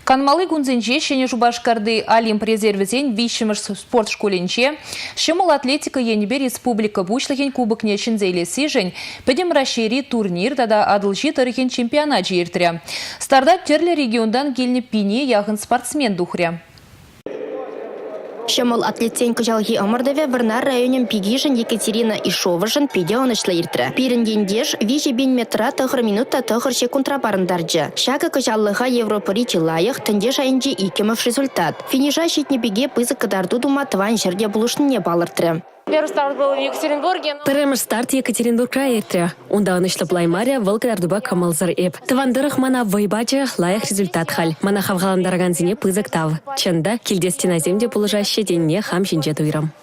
Канмалли кунсенче Ҫӗнӗ Шупашкарти Олимп резервӗсен виҫҫӗмӗш спорт шкулӗнче ҫӑмӑл атлетика енӗпе республика Пуҫлӑхӗн кубокне ҫӗнсе илессишӗн Пӗтӗм Раҫҫейри турнир тата Атӑлҫи тӑрӑхӗн чемпионачӗ иртрӗ. Старта тӗрлӗ регионтан килнӗ пине яхӑн спортсмен тухрӗ. Ҫӑмӑл атлетсен кӑҫалхи ӑмӑртӑвӗ Вӑрнар районӗн пикишӗн Екатерина Ишовӑшӑн питӗ ӑнӑҫлӑ иртрӗ. Пирӗн ентеш 3000 метра 9 минут та 9 ҫеккунтра парӑнтарчӗ. Ҫакӑ кӑҫаллӑха Европӑри чи лайӑх, тӗнче шайӗнчи иккӗмӗш результат. Финиша ҫитнӗ пике пысӑк кӑтарту тума тӑван ҫӗр те пулӑшнине палӑртрӗ. Первый старт был в Екатеринбурге. Пӗрремӗш старт Екатеринбургра иртрӗ. Унта ӑнӑҫлӑ пулаймарӗ, вӑл кӑтартупа кӑмӑлсӑр эп. Тӑван тӑрӑх мана вӑй пачӗ, лайӑх результат халь. Мана хавхалантаракансене пысӑк тав. Чӑн та, килте стенасем те пулӑшаҫҫӗ тенине хам ҫинче туйрӑм.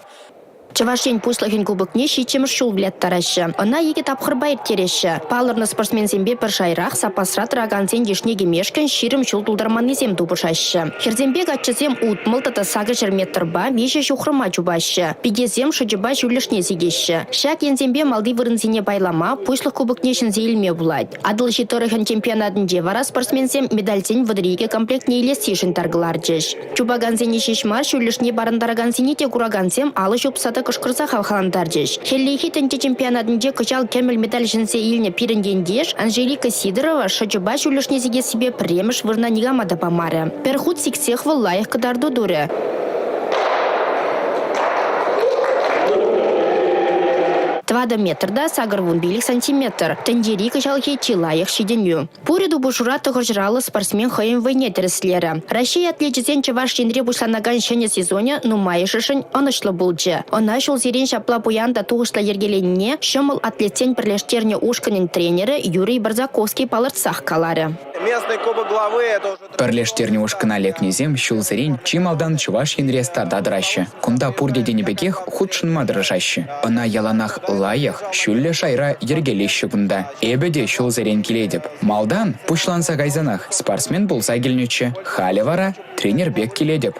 Чӑваш Ен Пуҫлӑхӗн кубокне ҫиччӗмӗш ҫул выляттараҫҫӗ. Ӑна икӗ тапхӑрпа ирттереҫҫӗ. Палӑрнӑ спортсменсемпе пӗр шайрах саппасра тӑракансен йышне кӗмешкӗн 20 ҫул тултарманнисем тупӑшаҫҫӗ. Хӗрсемпе каччӑсем 60 тата 800 метрпа виҫӗ ҫухрӑма чупаҫҫӗ. Пикесем шӑчӑпа ҫӳллӗшне сикеҫҫӗ. Ҫак енсемпе малти вырӑнсене пайлама, пуҫлӑх кубокне ҫӗнсе илме пулать. Атӑлҫи тӑрӑхӗн чемпионатӗнче вара спортсменсем медальсен 32 комплектне илессишӗн тар кӑларчӗҫ. Чупакансене ҫеҫ мар, ҫӳллӗшне парӑнтаракансене те куракансем алӑ ҫупса та кӑшкӑрса хавхалантарчӗҫ. Хӗллехи тӗнче чемпионатӗнче кӑҫал кӗмӗл медаль ҫӗнсе илнӗ пирӗн ентеш Анжелика Сидорова шӑчӑпа ҫӳллӗшне сикессипе пӗрремӗш вырӑна никама та памарӗ. Пӗр хут сиксех вӑл лайӑх кӑтарту турӗ. Тӑватӑ метр та 85 сантиметр. Тӗнчери кӑҫалхи чи лайӑх ҫитӗнӳ. Пурӗ тупӑшура тӑхӑрҫӑраллӑ спортсмен хӑйӗн вӑйне тӗрӗслерӗ. Раҫҫей атлечӗсен Чӑваш Енре пуҫланакан ҫӗнӗ сезонӗ нумайӑшӗшӗн ӑнӑҫлӑ пулчӗ. Ӑна ҫулсерен ҫапла пуян та тухӑҫлӑ йӗркеленине ҫӑмӑл атлетсен пӗрлештернӗ ушкӑнӗн тренерӗ Юрий Барзаковский палӑртсах каларӗ. Местный кубок главы это уже Пӗрлештернӗ ушкӑна лекнисем ҫулсерен чи малтан Чӑваш Енре старта тӑраҫҫӗ. Кунта пурте тенӗ пекех хутшӑнма тӑрӑшаҫҫӗ. Ӑна яланах лайӑх, ҫӳллӗ шайра йӗркелеҫҫӗ кунта. Эпӗ те ҫулсерен килетӗп. Малтан, пуҫланса кайсанах, спортсмен пулса килнӗччӗ. Халӗ вара тренер пек килетӗп.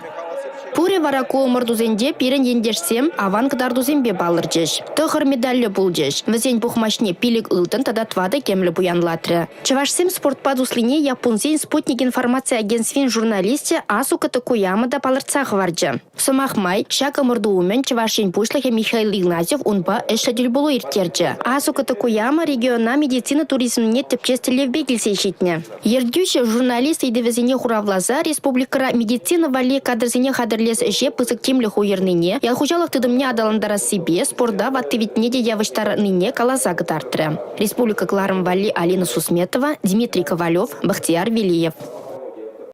Пурӗ вара ку ӑмӑртусенче пирӗн ентешсем аван кӑтартусемпе палӑрчӗҫ. Тӑхӑр медальлӗ пулчӗҫ. Вӗсен пухмачне пилӗк ылтӑн тата тӑватӑ кӗмӗл пуянлатрӗ. Чӑвашсем спортпа туслине яппунсен «Спутник» информаци агентствин журналисчӗ Асука Токуяма та палӑртса хӑварчӗ. Сӑмах май, ҫак ӑмӑрту умӗн Чӑваш Ен Пуҫлӑхӗ Михаил Игнатьев унпа ӗҫлӗ тӗлпулу ирттерчӗ. Асука Токуяма региона медицина туризмне тӗпчес тӗллевпе килсе ҫитнӗ. Ертӳҫӗ журналист ыйтӑвӗсене хуравласа республикӑра медицина валли кадрсене хатӗрлес ӗҫе пысӑк тимлӗх уйӑрнине, ял хуҫалӑх тытӑмне аталантарассипе спорта ватти-вӗттине те явӑҫтарнине каласа кӑтартрӗ. Республика кӑларӑм валли Алина Сусметова, Дмитрий Ковалев, Бахтияр Велиев.